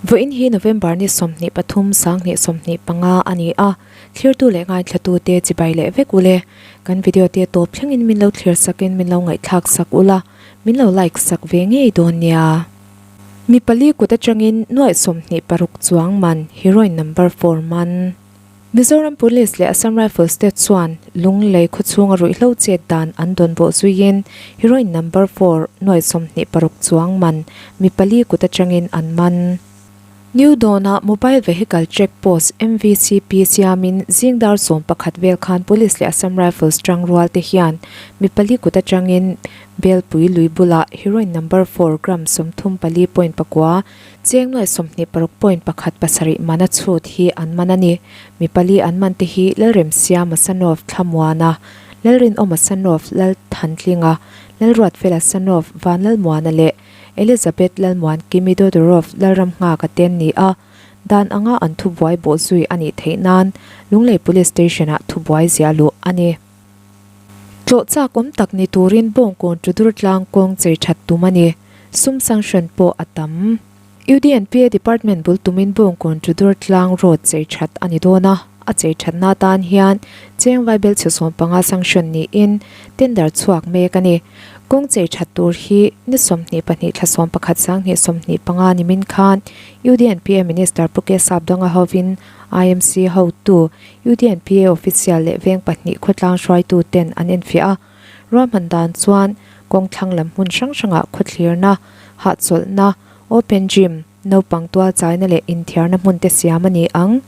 Vawiin hi November ni 23 2025 a ni a, thlirtu leh ngaithlatute chibai leh vek ule. Kan video te tawp thlengin min lo thlir sakin min lo ngaihthlak sak ula, min lo like sak ve ngei dawn nia. Mi pali kut atangin nuaih 26 chuang man heroin number four man. Mizoram Police leh Assam Rifles te chuan Lunglei khawchhunga ruihhlo chet dan an dawn bawh zuiin heroin number four nuai 26 chuang man mi pali kut atangin an man. New Dawn-a Mobile Vehicle Check Post, MVCP, siamin zing dar 11 vel khan Police leh Assam Rifles tangrual te hian mi pali kut atangin Belpui lui bulah heroin number four gram 34 point pakua Cheng nuai 26 point pakhat pasarih mana chhut hi an man a ni. Mi pali an man te hi Lalremsiama Sanov Thlamuana, Lalrinawma Sanov Lalthantlinga, Lalruatfela Sanov Vanlalmuana leh Elizabeth Lalmuankimi Dodorov Lalramnghaka te an ni a. Dan anga an thubuai bawh zui a nih theih nan Lunglei Police Station-ah thubuai ziah luh a ni. Tlawh chak awm tak ni turin Bawngkawn Tudur tlang kawng chei that tum a ni. Sum sanction pawh a tam. UDNPA Department bul tumin Bawngkawn Tudur tlang road chei that a ni dawn a, a chei thatna atan hian cheng vaibel chhe 15 sanction niin tender chhuak mek a ni. Kawng chei that tur hi ni 22 thla 11 2025 nimin khan UDNPA Minister Pu K Sapdanga hovin IMC hotu UDNPA official leh veng pahnih khawtlang hruaitu ten an enfiah a, ruahman dan chuan kawng thlang lam hmun hrang hrangah khawthlirna, hahchawlhna, open gym, naupang tual chaina leh inthiarna hmun te siam a ni ang.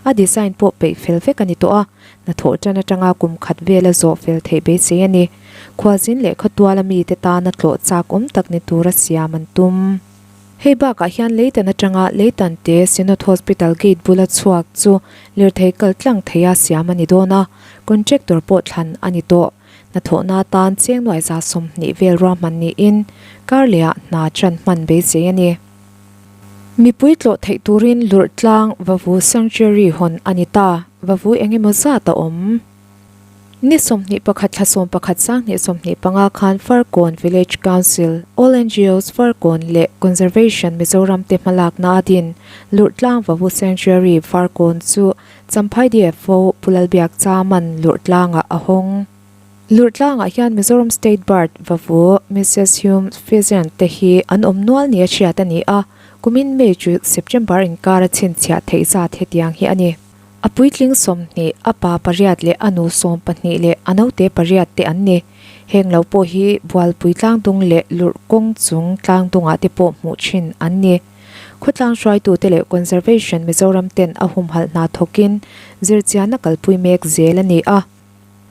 A design pawh peih fel vek a ni tawh a, hnathawh tan atanga kum khat vela zawh fel theih beisei a ni. Khualzin leh khawtuala mite tana tlawh chak awm tak ni tura siam an tum. Hei bakah hian Leitan atanga Leitan te Synod Hospital gate bula chhuak chu lirthei kal tlang theia siam a ni dawn a, contractor pawh thlan a ni tawh. Hnathawhna atan cheng nuai 20 vel ruahman niin karlehah hna chan hman beisei a ni. Mipui tlawh theih turin lurh tlang Vavu Sanctuary hawn a ni ta, Vavu eng emaw zat a awm. Ni 21 thla 11 2025 khan Farkawn Village Council, All NGOs Farkawn leh Conservation Mizoram te hmalakna a din Lurhtlang Vavu Sanctuary Farkawn chu Champhai DFO Pu Lalbiak Chaman Lurhtlangah a hawng. Lurhtlangah hian Mizoram State Bird Vavu Mrs Hume Pheasant te hi an awm nual nia hriat a ni a, kumin May chu September inkar a chhinchhiah theih zat hetiang hi a ni. A puitling 20, a pa pariat leh a nu 12 leh a naute pariat te an ni. Heng lo pawh hi Bualpui tlangdung leh lurh kawng chung tlangdungah te pawh hmuh thin an ni. Khawtlang hruaitute leh Conservation Mizoram ten a humhalh hna thawkin zirchianna kalpui mek zel a ni a.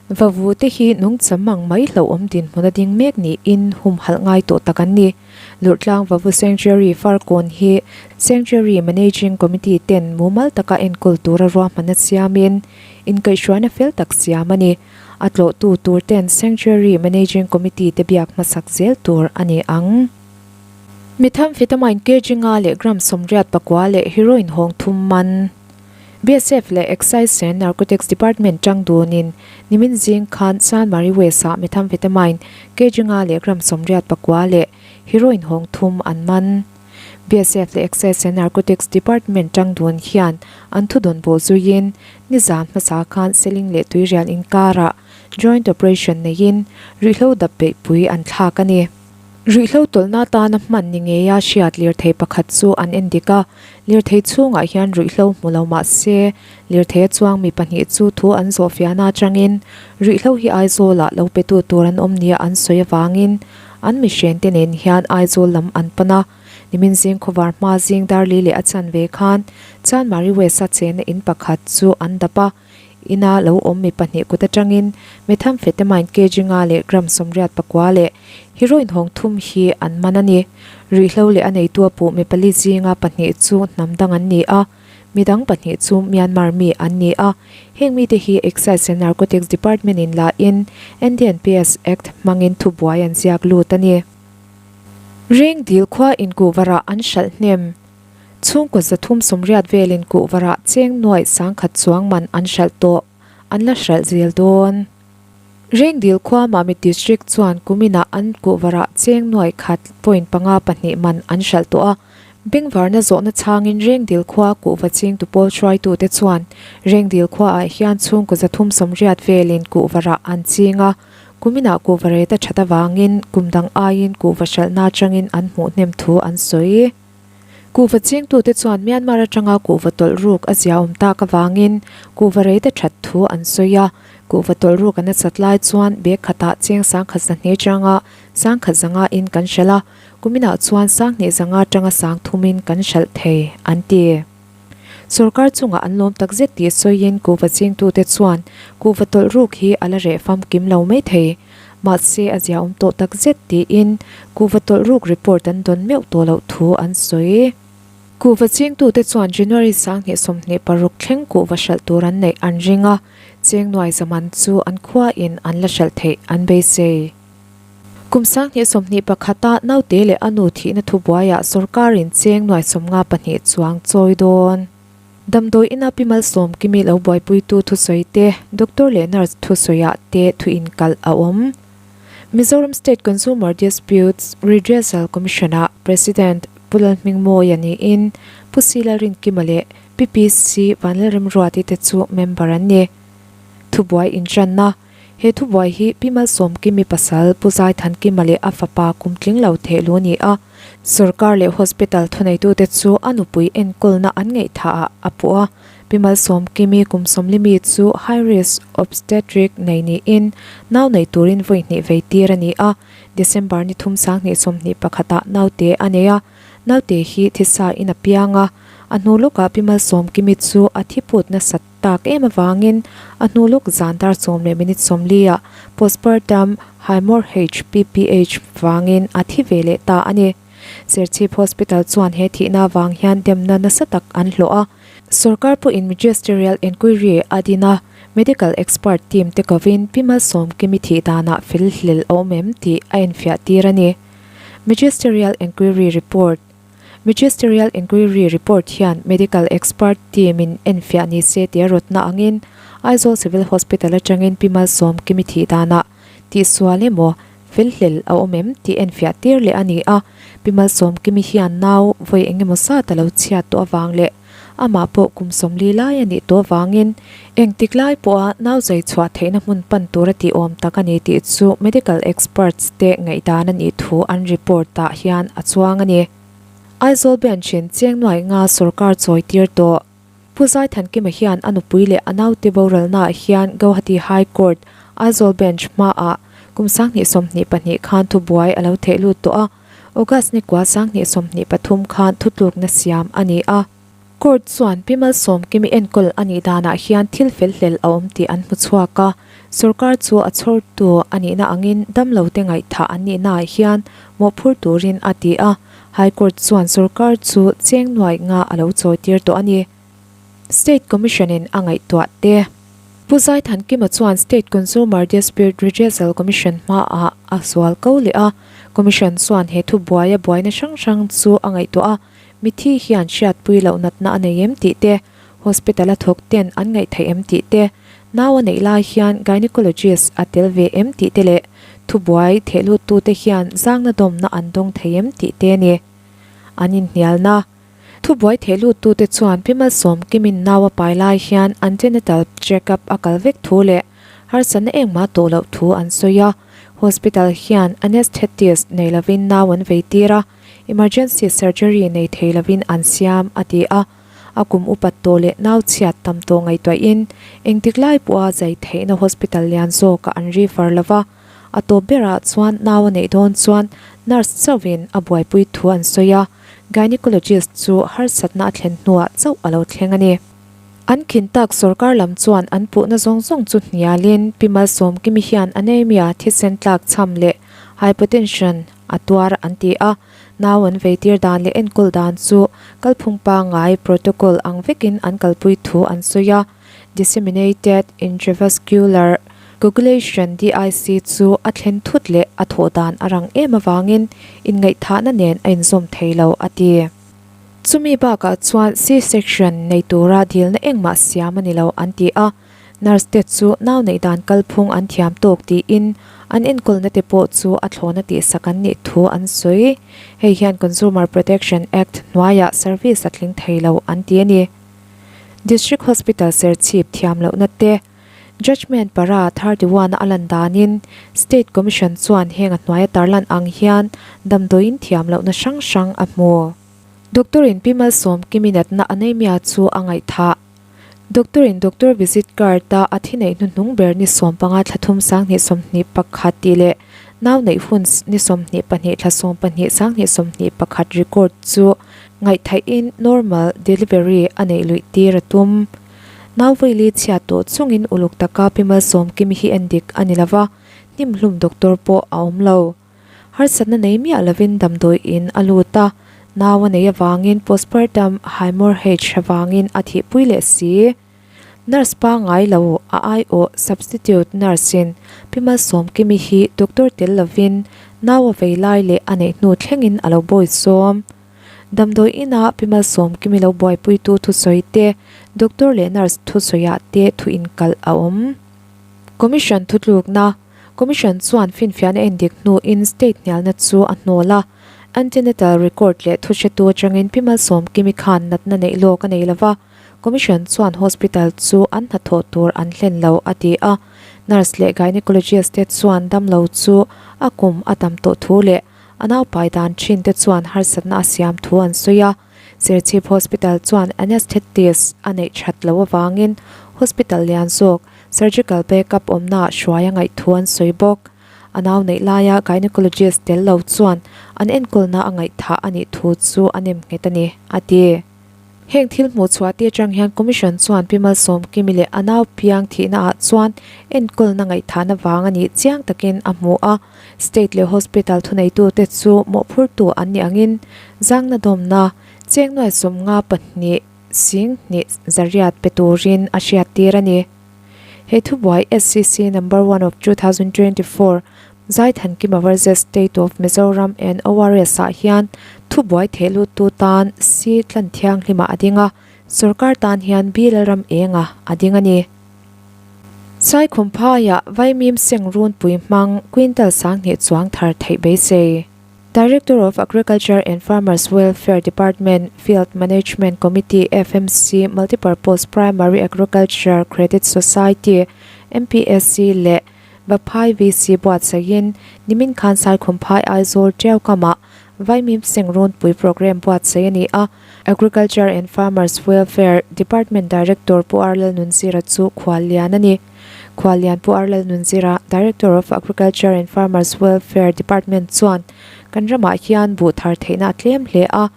Vavu te hi nungcham ang mai hlauhawm dinhmun a ding mek niin humhalh ngai tawh tak an ni. Lurhtlang Vavu Sanctuary Farkawn hi Sanctuary Managing Committee ten mumal taka enkawl tura ruahmanna siamin inkaihhruaina fel tak siam a ni. A tlawhtu tur ten Sanctuary Managing Committee te biak hmasak zel tur a ni ang. Methamphetamine kg nga leh gram 84 leh heroin hawng thum man. BSF leh Excise and Narcotics Department tang dunin nimin zing khan Chanmari West-ah methamphetamine kg nga leh gram 84 leh heroin hawng thum an man. BSF leh Excise and Narcotics Department tang dun hian an thudawn bawh zuiin nizan hmasa khan Seling leh Tuirial inkarah joint operation neiin ruihhlo dap beihpui an thlak a ni. Ruihhlo tawlhna atana hman ni ngeia hriat lirthei pakhat chu an en dik a, lirthei chhungah hian ruihhlo hmu lo mah se, lirthei a chuang mi pahnih chu thu an zawh fiahna atangin ruihhlo hi Aizawlah lo petu tur an awm nia an sawi avangin an mihrente nen hian Aizawl lam an pan a. Nimin zing khawvar hma zing darli leh a chanve khan Chanmari West-a chenna in pakhat chu an dap a, Ina lo awm mi pahnih kut atangin methamphetamine kg nga leh gram 89 leh heroin hawng thum hi an man a ni. Ruihhlo leh a neitu a puh mi pali zinga pahnih chu hnam dang an ni a, midang pahnih chu Myanmar mi an ni a. Heng mite hi Excise and Narcotics Department in la in NDNPS Act hmangin thubuai an ziak lut a ni. Reng dil khua inkuhvarah an hralh hnem. Chhungkaw 380 velin kuhvarah cheng nuaih 10,000 chuang man an hralh tawh, an la hralh zel dawn. Rengdil khua Mamit District chuan kuminah an kuhvarah cheng nuaih khat point panga pahnih man an hralh tawh a. Bengvarna zawhna chhangin Rengdil khua kuhva chingtu pawl hruaitute chuan Rengdil khuaah hian chhungkaw 380 velin kuhva rah an ching a, kuminah kuhva ret a that avangin kum dang aiin kuhva hralhna atangin an hmuh hnem thu an sawi. Kuhva chingtute chuan Myanmar atanga kuhva tawlh ruk a ziaawm tak avangin kuhva rate a that thu an sawi a, kuhva tawlh ruk a nasat lai chuan bag khatah cheng sangkhat zahnih atanga sangkhat zanga in kan hralh a, kuminah chuan sanghnih zanga atanga sang thumin kan hralh thei, an ti. Sorkar chungah an lawm tak zet tih sawiin kuhva chingtute chuan kuhva tawlh ruk hi a la reh famkim lo mai thei. Mahse a ziaawm tawh tak zet tiin kuhva tawlh ruk report an dawn meuh tawh loh thu an sawi. Kuhva chingtute chuan January 2026 thleng kuhva hralh tur an neih an ring a, cheng nuai zaman chu an khuain an la hralh theih an beisei. Kum 2021 a naute leh a nu thihna thubuaiah sorkarin cheng nuai 52 chuang chawi dawn. Damdawi ina Pi Malsawmkimi lo buaipuitu thusawi te, doctor leh nurse thusawiah te thu inkalh a awm. Mizoram State Consumer Disputes Redressal Commission-ah President Pu Lalhmingmawia niin Pu Si Lalrinkima leh Pi PC Vanlalremruati te chu member an ni. Thubuai inṭanna. He thubuai hi Pi Malsawmkimi pasal Pu Zaithankima leh a fapa kum tling lo theh lu ni a, sorkar leh hospital thuneitute chu a nupui enkawlna an ngaihthah ah a puh a. Pi Malsawmkimi kum sawmlimi chu high risk obstetric nei niin nau nei turin vawi hnih vei tir a ni a, December ni thum 2021 ah naute a nei a, naute hi thisa in a piang a, a hnu lawkah Pi Malsawmkimi chu a thi put nasat. Tak em avangin a hnu lawk zan dar sawm leh minute sawmli ah postpartum haemorrhage, PPH, vangin a thi ve leh ta a ni. Serchhip Hospital chuan he thihna avang hian demna nasa tak an hlawh a. Sorkar pawhin magisterial enquiry a din a, medical expert team te kovin Pi Malsawmkimi thih danah fel hlel a awm em tih a enfiah tir a ni. Magisterial enquiry report. Magisterial Inquiry Report hian Medical Expert Team in enfiah ni se tia rawtna angin Aizawl Civil Hospital atangin Pi Malsawmkimi thih danah tihsual emaw felhlel a awm em tih enfiah tir leh a ni a, Pi Malsawmkimi hian nau vawi engemaw zat a lo chhiat tawh avang leh amah pawh kum 40 lai a nih tawh avangin engtik lai pawha nau zai chhuah theihna hmun pan tura tih awm tak a ni tih chu medical experts te ngaihdan a nih thu an report ah hian a chuang a ni. Aizawl Bench in cheng nuai nga sorkar chawi tir tawh. Pu Zaithankima hian a nupui leh a naute boralna ah hian Gauhati High Court, Aizawl Bench hmaah kum 2022 khan thubuai a lo theh lut tawh a. August ni kua 2023 khan thutlukna siam a ni a. Court chuan Pi Malsawmkimi enkawl a nih danah hian thil fel hlel a awm tih an hmu chhuak a, sorkar chu a chhawrtu a nihna angin damlote ngaihthah an nihnaah hian mawhphur turin a ti a, High Court chuan sorkar chu cheng nuai nga a lo chawitir tawh a ni. State Commission in a ngaihtuah te. Pu Zaithankima chuan State Consumer Dispute Redressal Commission hmaah a zual ko leh a, Commission chuan he thubuaia buaina hrang hrang chu a ngaihtuah a, mithi hian hriatpui loh natna a nei em tih te, hospital a thawk ten an ngaihtheih em tih te, nau a neih lai hian gynecologist a tel ve em tih te leh thubuai thehluttute hian zangna dawmna an dawng thei em tih te a ni. An inhnialna. Thubuai thehluttute chuan Pi Malsawmkimin nau a pai lai hian antenatal check-up a kal vek thu leh harsatna engmah tawh loh thu an sawi a. Hospital hian anesthetist nei lovin nau an vei tir a, emergency surgery nei thei lovin an siam, a ti a. A kum upat tawh leh nau chhiat tam tawh ngaihtuahin engtik lai pawha zai theihna hospital lian zawkah an refer lova. A tawp berah chuan nau a neih dawn chuan nurse chauhin a buaipui thu an sawi a. Gynecologist chu harsatna a thlen hnuah chauh a lo thleng a ni. An khin tak sorkar lam chuan an puhna zawng zawng chu hnialin Pi Malsawmkimi hian anaemia, thisen tlak chham leh hypotension a tuar an ti a, nau an veitir dan leh enkawl dan chu kalphung pangngai, protocol, ang vekin an kalpui thu an sawi a. Disseminated Intravascular Coagulation, DIC, chu a thlen thut leh a thawh dan a rang em avangin inngaihthahna nen a inzawm thei lo, a ti. Chumi bakah chuan C-section nei tura dilna engmah siam a ni lo, an ti a. Nurse te chu nau neih dan kalphung an thiam tawk tiin an enkawlna te pawh chu a thlawna tihsak an nih thu an sawi. Hei hian Consumer Protection Act hnuaiah service a tling thei lo an ti a ni. District Hospital Serchhip thiam lohna te Judgement para 31 a a lan danin State Commission chuan heng a hnuaia tarlan ang hian damdawiin thiam lohna hrang hrang a hmu. Doctor in Pi Malsawmkimi natna anaemia chu a ngaihthah. Doctor in doctor visit card a a thi neih hnuhnung ber ni 15 thla thum 2021 tih leh nau neih hun ni 22 thla 12 2021 record chu ngaihthaih in normal delivery a neih luih tir a tum. Nau vaili chhiat tawh chungin uluk taka Pi Malsawmkimi hi en dik a ni lova, hnimhlum doctor pawh a awm lo. Harsatna nei miah lovin damdawi in a lut a, nau a nei avangin postpartum haemorrhage avangin a thihpui leh si. Nurse pangngai lo a aiawh substitute nurse in Pi Malsawmkimi hi doctor tel lovin nau a vei lai leh a neih hnu thlengin a lo bawi sawm. Damdawi ina Pi Malsawmkimi lo buaipuitu thusawi te, doctor leh nurse thusawiah te thu inkalh a awm. Commission thutlukna Commission chuan finfiahna endik hnuin state hnialna chu a hnawl a. Antenatal record leh thuhretu atangin Pi Malsawmkimi khan natna neih lawk a nei lova, Commission chuan hospital chu an hnathawh tur an hlen lo a ti a. Nurse leh gynecologist te chuan damlo chu a kum a tam tawh thu leh a naupai dan thin te chuan harsatna a siam thu an sawi a. Serchhip Hospital chuan anesthetist a neih that loh avangin hospital lian zawk Surgical backup awmnaah hruai a ngaih thu an sawi bawk. A nau neih laia gynecologist tel lo chuan an enkawlna a ngaihthah a nih thu chu a nem nghet a ni, a ti. Heng thil hmuh chhuah te atang hian Commission chuan Pi Malsawmkimi leh a nau piang thihnaah chuan enkawlna ngaihthahna vang a nih chiang takin a hmu a. State leh hospital thuneitute chu mawhphurtu an nih angin zangna dawmna cheng nuai 52 Sing hnih zariat pe turin a hriattir a ni. He thubuai SCC number one of 2024 Zaithankima versus State of Mizoram and ORS ah hian thubuai thehluttu tan C tlan thianghlimah a ding a, sorkar tan hian B Lalram enga a ding a ni. Saikhumphaiah Vaimim seng runpui hmang quintal 2000 chuang thar theih beisei. Director of Agriculture and Farmers Welfare Department, Field Management Committee, FMC, Multipurpose Primary Agriculture Credit Society, MPSC, leh Vaphai VC buatsaihin nimin khan Saikhumphai Aizawl Tiaukamah Vaimim Seng Runpui Programme buatsaih a ni a. Agriculture and Farmers Welfare Department Director Pu R Lalnunzira chu khuallian a ni. Khuallian Pu R Lalnunzira, Director of Agriculture and Farmers Welfare Department chuan kan ramah hian buh thar theihna a tlem hle a,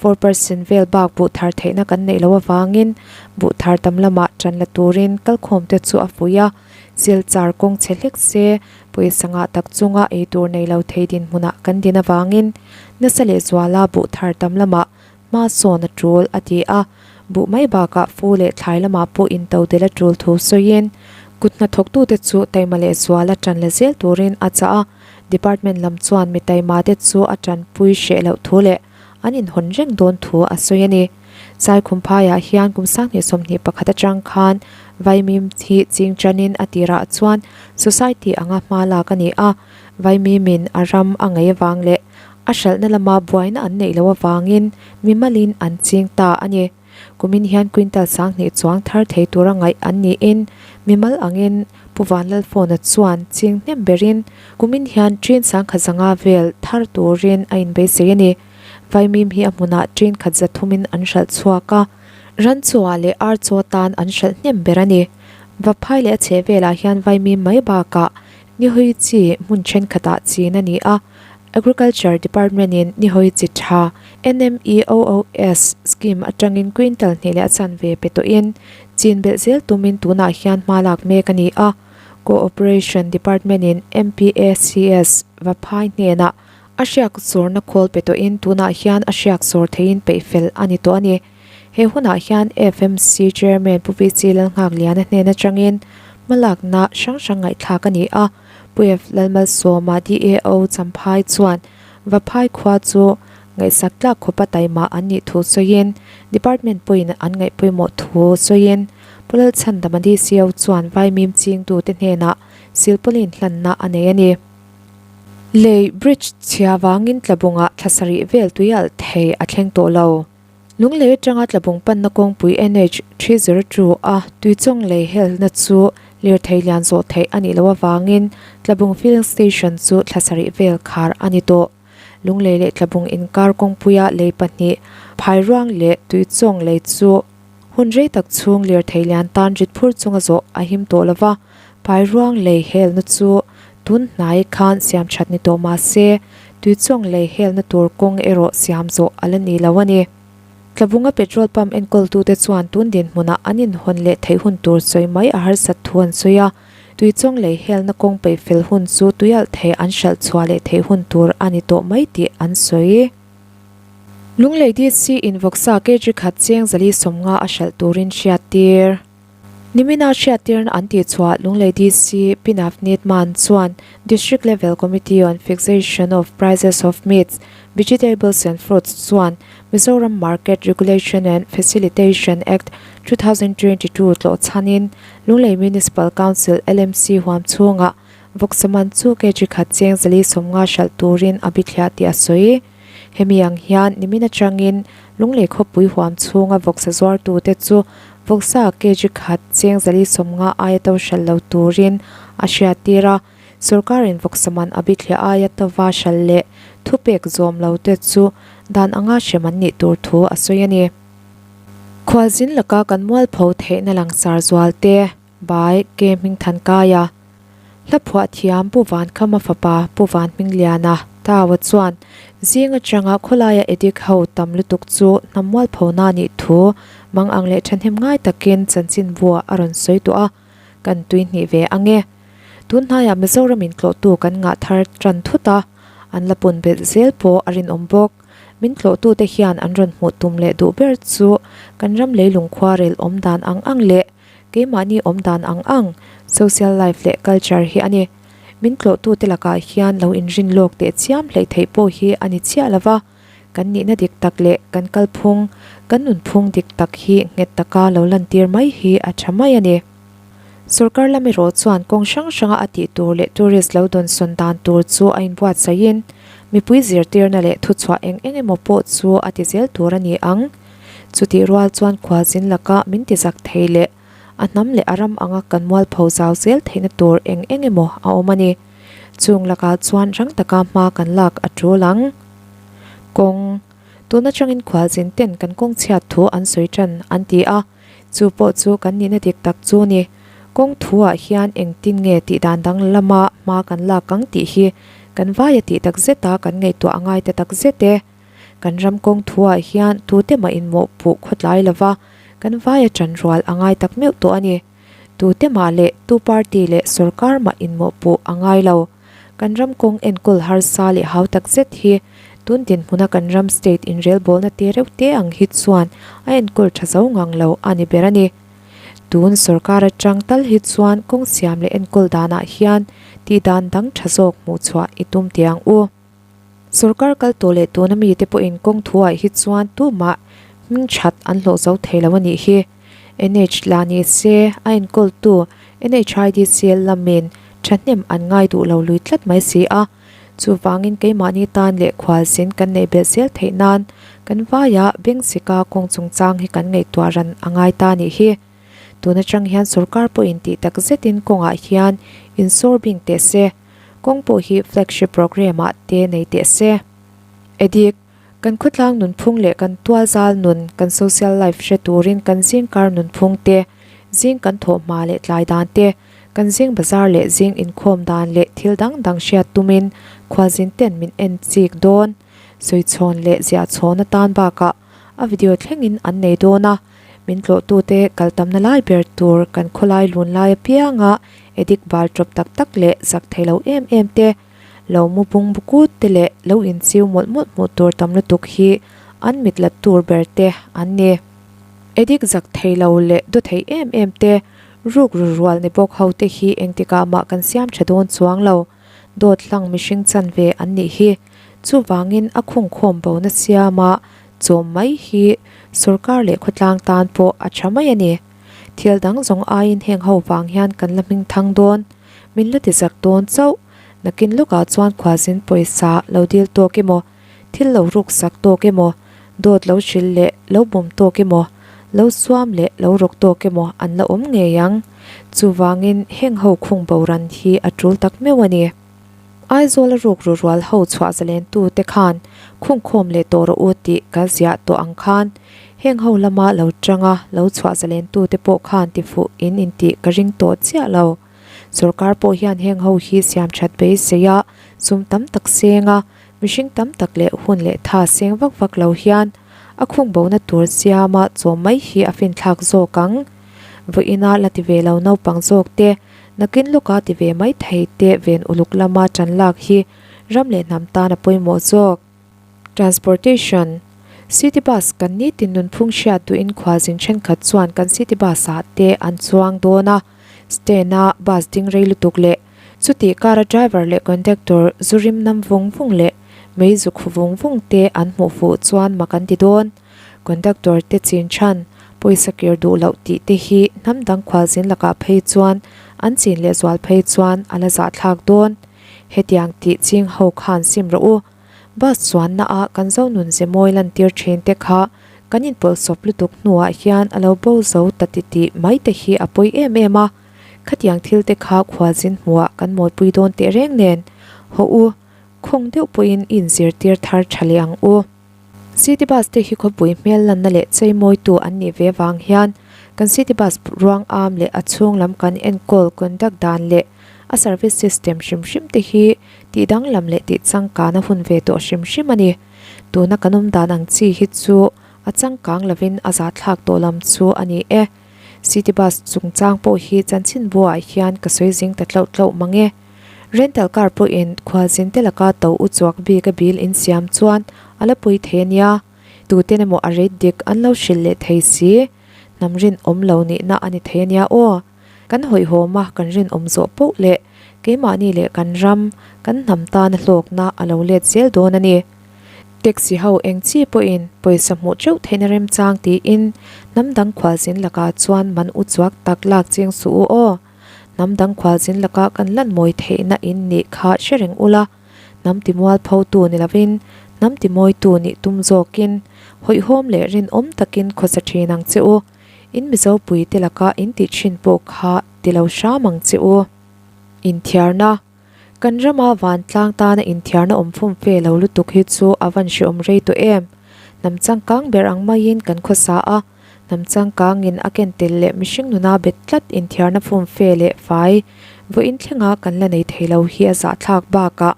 4% vel bak buh thar theihna kan neih loh avangin buh thar tam lamah tan la turin kalkhawmte chu a fuih a, Silchar kawng chhe hlek se pawisa ngah tak chunga ei tur nei lo thei dinhmunah kan din avangin nasa lehzuala buh thar tam lamah hma sawn a tul a ti a, buh mai bakah fu leh thlai lamah pawh into del a tul thu sawiin kut hnathawktute chu taima lehzuala tan la zel turin a chah a, department lam chuan mi taima te chu a tanpui hreh loh thu leh an inhawn reng dawn thu a sawi a ni. Saikhumphaiah hian kum 2021 atang khan Vaimim hi ching tanin a tirah chuan society anga hma lak a ni a, Vaimimin a ram a ngei avang leh a hralhna lama buaina an neih loh avangin mimalin an ching ta a ni. Kumin hian quintal 2000 chuang thar thei tura ngaih an niin mimal angin Pu Vanlalfawna chuan ching hnem berin kumin hian ṭin 1500 vel thar turin a inbeisei a ni. Vaimim hi a hmunah ṭin khat za thumin an hralh chhuak a, ran chua leh ar chaw tan an hralh hnem ber a ni. Vaphai leh a chheh velah hian vaimim mai bakah nihawi chi hmun thenkhatah chin a ni a, Agriculture Department-in nihawi chi tha NMEOOS scheme atangin quintal hnih leh a chanve pe tawhin chin belh zel tumin tunah hian hma lak mek a ni a, Cooperation Department-in MPACS Vaphai hnenah A hriak zawrna khawl pe tawhin tunah hian a hriak zawr theihin peih fel a ni tawh a ni. He hunah hian FMC Chairman Pu VC Lalnghakliana hnen atangin hmalakna hrang hrang ngaihthlak a ni a. Pu F Lalmalsawma DAO Champhai chuan Vaphai khua chu ngaihsak tlak khawpa taima an nih thu sawiin Department pawhin an ngaih pawimawh thu sawiin. Pu Lalchhandama DCO chuan vaimim chingtute hnenah silpauline hlanna a nei a ni. Lei, bridge, chhia vangin tlabungah thla sarih vel tui alh thei a thleng tawh lo. Lunglei atanga tlabung panna kawngpui NH 302 a tuichawng lei helna chu lirthei lian zawh theih a nih loh avangin tlabung filling station chu thla sarih vel khar a ni tawh. Lunglei leh tlabung inkar kawngpuia lei pahnih, phairuang leh tuichawng lei chu Hun rei tak chhung lirthei lian tan rit phur chunga zawh a him tawh lo va, Phairuang lei helna chu tun hnai khan siam that ni tawh mah se, tuichawng lei helna tur kawng erawh siam zawh a la ni lo a ni. Tlabunga petrol pump enkawltute chuan tun dinhmunah an inhawn leh theih hun tur sawi mai a harsat thu an sawi a, tuichawng lei helna kawng peih fel hun chu tuialh thei an hralh chhuah leh theih hun tur a ni tawh mai tih an sawi. Lunglei DC in vawksa kg khat cheng zali sawmnga a hralh turin hriattir. Nimina hriattirna an tihchhuah Lunglei DC Pi Navneet Mann chuan District Level Committee on Fixation of Prices of Meats, Vegetables and Fruits chuan Mizoram Market Regulation and Facilitation Act, 2022 tlawh chhanin Lunglei Municipal Council, LMC, huam chhungah Vawksa man chu kg khat cheng zali sawmnga hralh turin a bithliah tih a sawi. Hemi ang hian nimin atangin Lunglei khawpui huam chhunga vawksa zuartute chu vawksa kg khat cheng zali sawmnga aia to hralh lo turin a hriattir a. Sorkarin vawksa man a bithliah aia tova hralh leh thupek zawm lo te chu dan anga hrem an nih tur thu a sawi a ni. Khualzin laka kan mualpho theihna langsar zual te. By K Hmingthankaia. Hla phuah thiam Pu Vankhama fapa Pu Vanhmingliana, Tawa chuan zing atanga khawlaia edik ho tam lutuk chu hnam mualphona nih thu mang ang leh thahnem ngai takin chanchin buah a rawn sawi tawh a, kan tui hnih ve ang e. Tun hnaiah Mizoram in tlawhtu kan ngah thar tan thut a, an la pun belh zel pawh a rinawm bawk. Min tlawhtute hian an rawn hmuh tum leh duh ber chu kan ram leilung khuarel awm dan ang ang leh Keimahni awm dan ang ang, social life leh culture hi a ni. Min tlawhtute lakah hian lo inrin lawk teh chiam hleih theih pawh hi a ni chiah lo va, kan nihna dik tak leh kan kalphung, kan nunphung dik tak hi nghet taka lo lantir mai hi a tha mai a ni. Sorkar lam erawh chuan kawng hrang hranga a tih tur leh tourist lo dawnsawn dan tur chu a inbuatsaihin, mipui zirtirna leh thuchhuah eng eng emaw pawh chu a ti zel tur a ni ang. Chutih rual chuan khualzin laka min ti zak thei leh a hnam leh a ram anga kan mualpho zau zel theihna tur eng eng emaw a awm a ni. Chung lakah chuan rang taka hma kan lak a tul ang. Kawng, Tun atangin khualzin ten kan kawng chhiat thu an sawi tan an ti a, chu pawh chu kan nihna dik tak chu ni. Kawng thuah hian engtin nge tih dan dang lama hma kan lak ang tih hi kan vaia tih tak zeta kan ngaihtuah a ngai ta tak zet e. Kan ram kawng thuah hian tute mah inmawhpuh khawtlai lova kan vaia ṭan rual a ngai tak meuh tawh a ni. Tute mah leh tu party leh sorkar mah inmawhpuh a ngai lo. Kan ram kawng enkawl harsa leh hau tak zet hi tun dinhmuna kan ram state inrelbawlna te reuh te ang hi chuan a enkawl ṭha zo ngang lo a ni ber a ni. Tun sorkar aṭang tal hi chuan kawng siam leh enkawl danah hian tihdan dang ṭha zawk hmuhchhuah i tum teh ang u. Sorkar kal tawh leh tuna mite pawhin kawng thuah hi chuan tumah hming that an hlawh zo thei lo a nih hi. NH la ni se, a enkawltu NHIDCL lamin thahnem an ngai duh lo lui tlat mai si a. Chuvangin keimahni tan leh khualzin kan neih belh zel theih nan kan vaia Bengsika kawng chungchang hi kan ngaihtuah ran a ngai ta nih hi. Tun atang hian sorkar pawhin tih tak zetin kawngah hian insawr bing teh se. Kawng pawh hi flagship programme ah te nei teh se. Edik, Kan khawtlang nunphung leh kan tualzal nun, kan social life hre turin kan zingkar nunphung te, zing kan thawh hma leh tlai dan te, kan zing bazar leh zing inkhawm dan leh thil dang dang hriat tumin khualzin ten min en chik dawn. Sawichhawn leh ziahchhawn atan bakah a video thlengin an nei dawn a. Min tlawhtute kal tamna lai ber tur kan khawlai lun lai apianga edik bal tawp tak tak leh zak thei lo em em te, lo mu bung bu kut te leh lo inchiu mawlh mawlh hmuh tur tam lutuk hi an mit lat tur ber te an ni. Edik zak thei lo leh daw thei em em te, ruk ru rual ni bawk ho te hi engtikah mah kan siam tha dawn chuang lo. Dawt hlang mihring chanve an nih hi. Chuvangin a khungkhawm bona siama chawm mai hi sorkar leh khawtlang tan pawh a tha mai a ni. Thil dang zawng aiin heng ho vang hian kan la hming thang dawn, min la ti zak dawn chauh. Nakin lawkah chuan khuazin pawisa lo dil tawk emaw, thil lo ruk sak tawk emaw, dawt lo hrilh leh lo bawm tawk emaw, lo suam leh lo rawk tawk emaw an la awm ngei ang. Chuvangin heng ho khung boran hi a tul tak meuh a ni. Aizawla ruk ru rual ho chhuah zalentu te khan khungkhawm leh tawh rawh u tih ka ziah tawh ang khan heng ho lama lo tanga lo chhuah zalentu te pawh khan tifuh in intih ka ring tawh chiah lo. Sorkar pawh hian heng ho hi siam that beisei a, sum tam tak seng a, mihring tam tak leh hun leh tha seng vak vak lo hian a khung bona tur siama chawm mai hi a finthlak zawk ang. Vawiina la ti ve lo naupang zawk te, nakin lawka ti ve mai thei te ven uluk lama tan lak hi ram leh hnam tan a pawimawh zawk. Transportation, City bus kan nitin nunphung hriat duhin khualzin thenkhat chuan kan city bus ah te an chuang dawn a, stand a bus ding rei lutuk leh chutih kara driver leh conductor zu rim nam vung vung leh mei zu khu vung vung te an hmuh fuh chuan mak an ti dawn. Conductor te chin chhan, pawisa kir duh loh tih te hi hnam dang khualzin lakah phei chuan an chin lehzual phei chuan a la zahthlak dawn. Hetiang tih ching ho khan sim rawh u. Bus chuanna ah kan zo nun ze mawi lantir thin te kha kan inpawlhsawp lutuk hnuah hian a lo bo zo ta ti tih mai te hi a pawi em em a. Khatiang thil te kha khualzin hmuhah kan mawlpui dawn teh reng nen. Hawh u, khawng deuh pawhin i inzirtir thar tha leh ang u. City bus te hi khawpui hmel lanna leh cheimawitu an nih ve vang hian kan city bus ruang am leh a chhung lam kan enkawl conduct dan leh a service system hrim hrim te hi tih danglam leh tih changkan a hun ve tawh hrim hrim a ni. Tuna kan awm dan ang chi hi chu a changkang lovin a zahthlak tawh lam chu a ni e. City bus chungchang pawh hi chanchinbuah hian ka sawi zing ta tlauh tlauh mang e. Rental car pawhin khualzin te laka to u chuak bik a bill insiam chuan a la pui thei a nia. Tuten emaw a rate dik an lo hrilh leh thei si. Hnam rinawm lo nihna a ni thei a nia aw. Kan hawihhawm a kan rinawm zawh poh leh keimahni leh kan ram, kan hnam tana hlawkna a lo let zel dawn a ni. Taxi ho eng chi pawhin pawisa hmuh teuh theihna remchang tiin hnam dang khualzin lakah chuan man u chuak tak lak ching suh u aw. Hnam dang khualzin laka kan lan mawi theihna in nih kha hre reng ula, hnam timualphotu ni lovin hnam timawitu nih tum zawkin hawihhawm leh rinawm takin khawsa thin ang che u. In Mizo puite laka in tih thin pawh kha ti lo hram ang che u. Inthiarna, Kan rama vantlang tana inthiarna awm fum fe lo lutuk hi chu a van hreawm rei tawh em? Hnam changkang ber ang maiin kan khawsa a, hnam changkangin a ken tel leh mihring nuna bet tlat inthiarna fum fe leh fai vawiin thlenga kan la nei thei lo hi a zahthlak bakah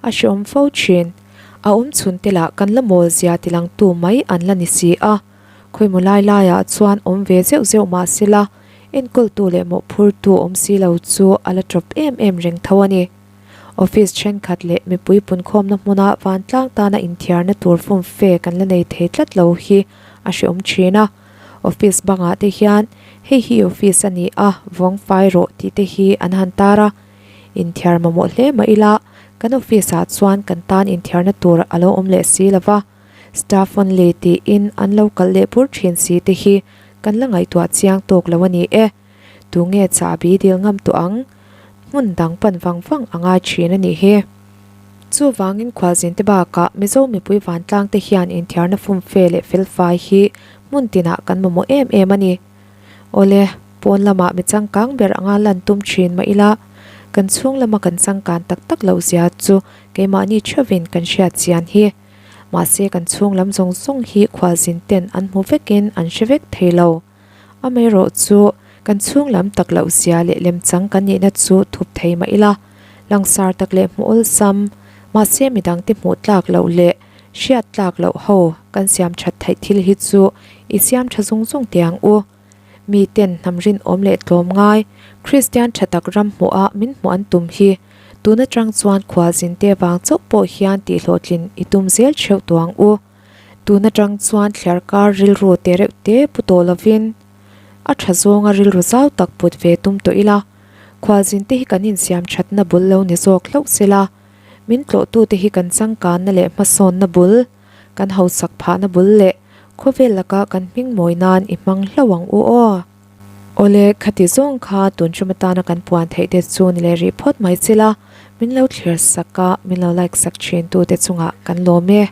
a hreawm fo thin. A awm chhun te lah kan la mawl zia tilangtu mai an la ni si a, khawimaw lai laiah chuan awm ve zeuh zeuh mah sela enkawltu leh mawhphurtu awm si lo chu a la tawp em em reng tho a ni. Office thenkhat leh mipui punkhawmna hmuna vantlang tana inthiarna tur fumfe kan la nei thei tlat lo hi a hreawm thin a. Office bangah te hian hei hi office a ni a, vawng fai rawh tih te hi an han tar a. Inthiar mamawh hle mah ila kan office ah chuan kan tan inthiarna tur a lo awm leh si lo va, staff only tiin an lo kalh leh bur thin si te hi kan la ngaihtuah chiang tawk lo a ni e. Tunge chahbi dil ngam tawh ang? Hmun dang pan vang vang a ngai thin a nih hi. Chuvangin khualzinte bakah Mizo mipui vantlang te hian inthiarna fumfe leh felfai hi hmun tinah kan mamawh em em a ni. Awle, pawn lamah mi changkang ber anga lan tum thin mah ila, kan chhung lama kan changkan tak tak loh zia chu keimahni theuhin kan hriat chian hi. Mahse kan chhung lam zawng zawng hi khualzin ten an hmu vekin an hre vek thei lo. Amaherawh chu kan chhung lam tak loh zia leh lemchang kan nihna chu thup thei mah ila, langsar tak leh hmuh awlsam, mahse midangte hmuh tlak loh leh hriat tlak loh ho kan siam that theih thil hi chu i siam tha zung zung teh ang u. Miten hnam rinawm leh tlawm ngai, Kristian tha tak ram hmuha min hmuh an tum hi tun atang chuan khualzinte vang chauh pawh hian tihhlawhtlin i tum zel theuh tawh ang u. Tun atang chuan thliarkar rilru te reuh te pu tawh lovin a tha zawnga rilru zau tak put ve tum tawh ila, khualzin te hi kan insiam thatna bul lo ni zawk hlauh sela, min tlawhtute hi kan changkanna leh hmasawnna bul, kan hausak phahna bul leh khawvel laka kan hming mawi nan i hmang hlauh ang u aw. Awle, khati zawng kha tun ṭum atana kan puan theih te chu ni leh rih phawt mai chila, min lo thlir sak a, min lo like sak ṭhin tute chungah kan lawm e.